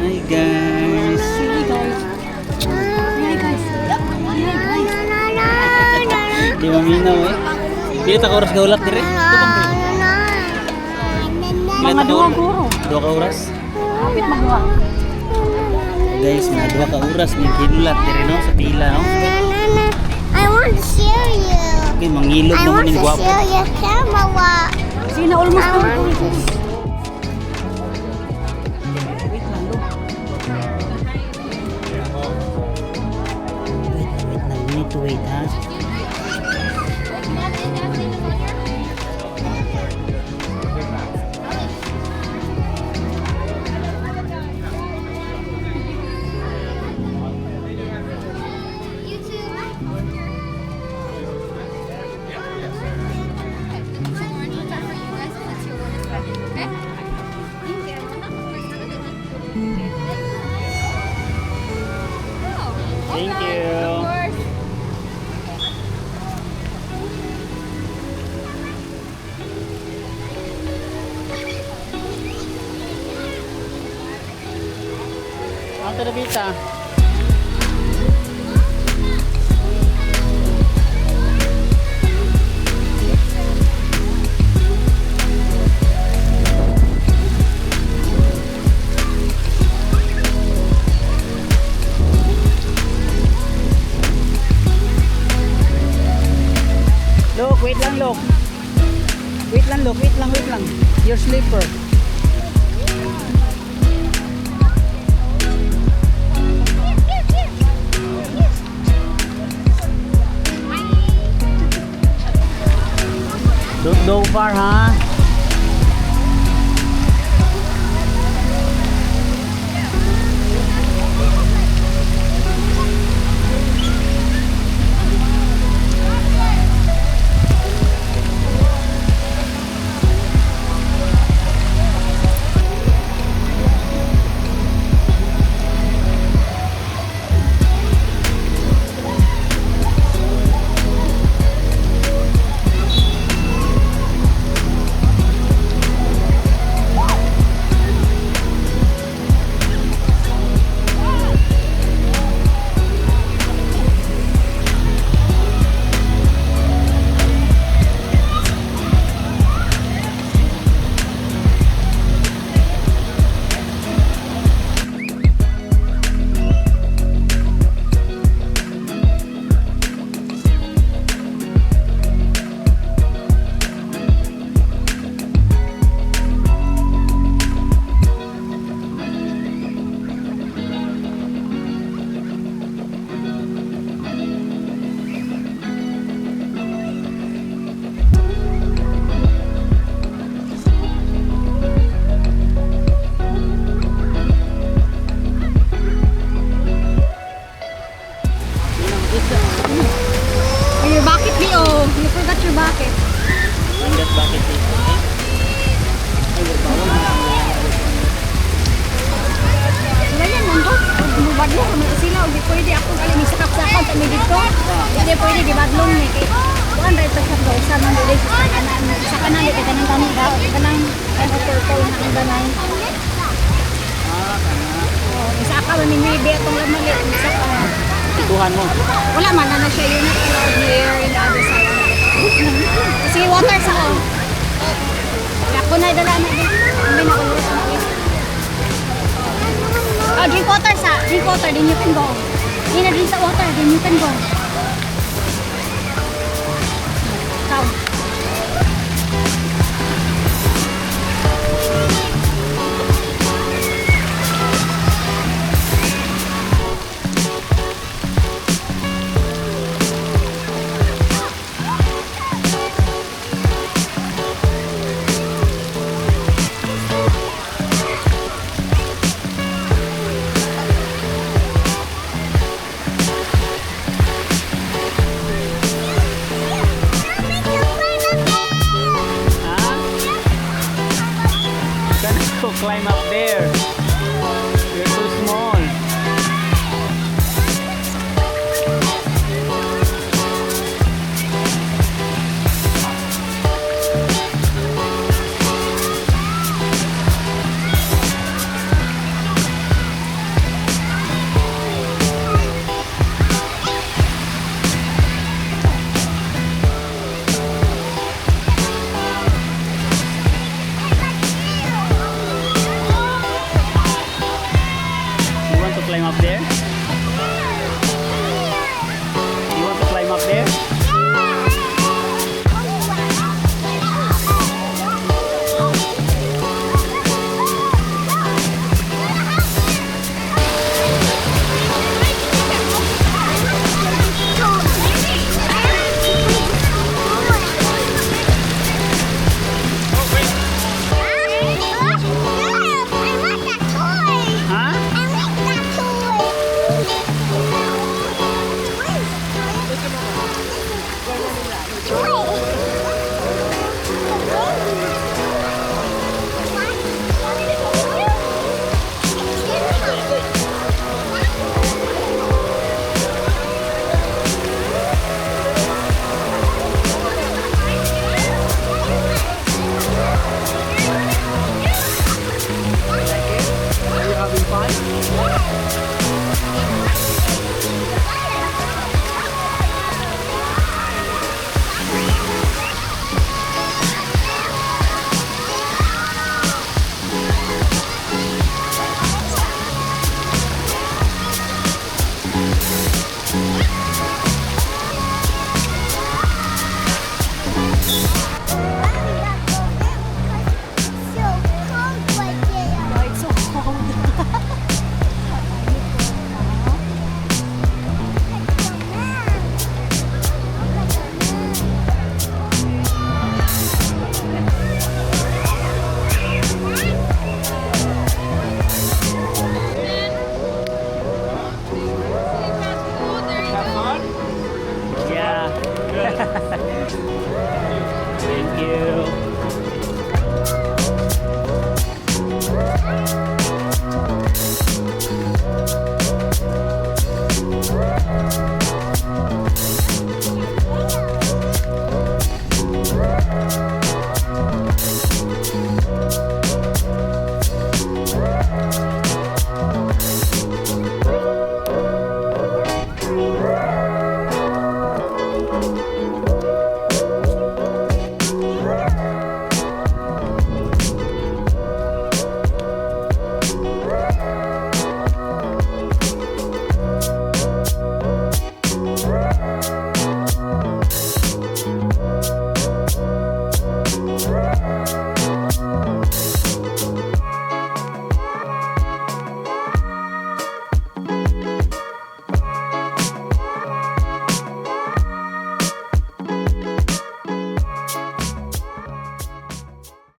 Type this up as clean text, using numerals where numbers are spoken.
Hi, guys. Hi, guys. Hi, guys. Hi, guys. Di maminaw eh. Pila ta ka oras gahulat dire? Tubang dire. Pila Mga ta ka duha oras? guro. 2 ka oras. Kapit magduha. Guys, mga 2 ka oras ni ginulat dire, no, sa pila, no. I want to show you. Okay, mangilog I naman want ning to gwapo. show you camera. Sige na, almost I na. Want to Wait lang, Lo. Wait lang, wait lang. We need to wait, ha? Thank you. Ang talabita. Look, wait lang, look. Wait lang, look. Wait lang, wait lang. Your slipper. Don't go far, ha? Oh, your bucket, Leo. You forgot your bucket. Bring that bucket dito, okay? Ay, bawal na. Sila yan, nandun. Mubadlong kami sila. Hindi pwede ako galing ni sakap-sakap sa dito. Hindi pwede, di badlong ni. Kay kuan ra ito sa gausa man dili sa kanan. Sa kanan di kanang kanang kanang kanang purple na ang ganay. Ah, kana. Oh, isa ka man ni atong lamali isa ka. Ituhan mo. Wala man na na siya, you're not allowed here in the other side. Sige, water sa ko. Ako na dala na. Hindi na ako na. Oh, drink water sa. Drink water, then you can go. Hindi na drink sa water, then you can go. Come. To climb up there? You want to climb up there? I want that toy. Ha? I want that toy. Toy. Are you having fun? Yeah.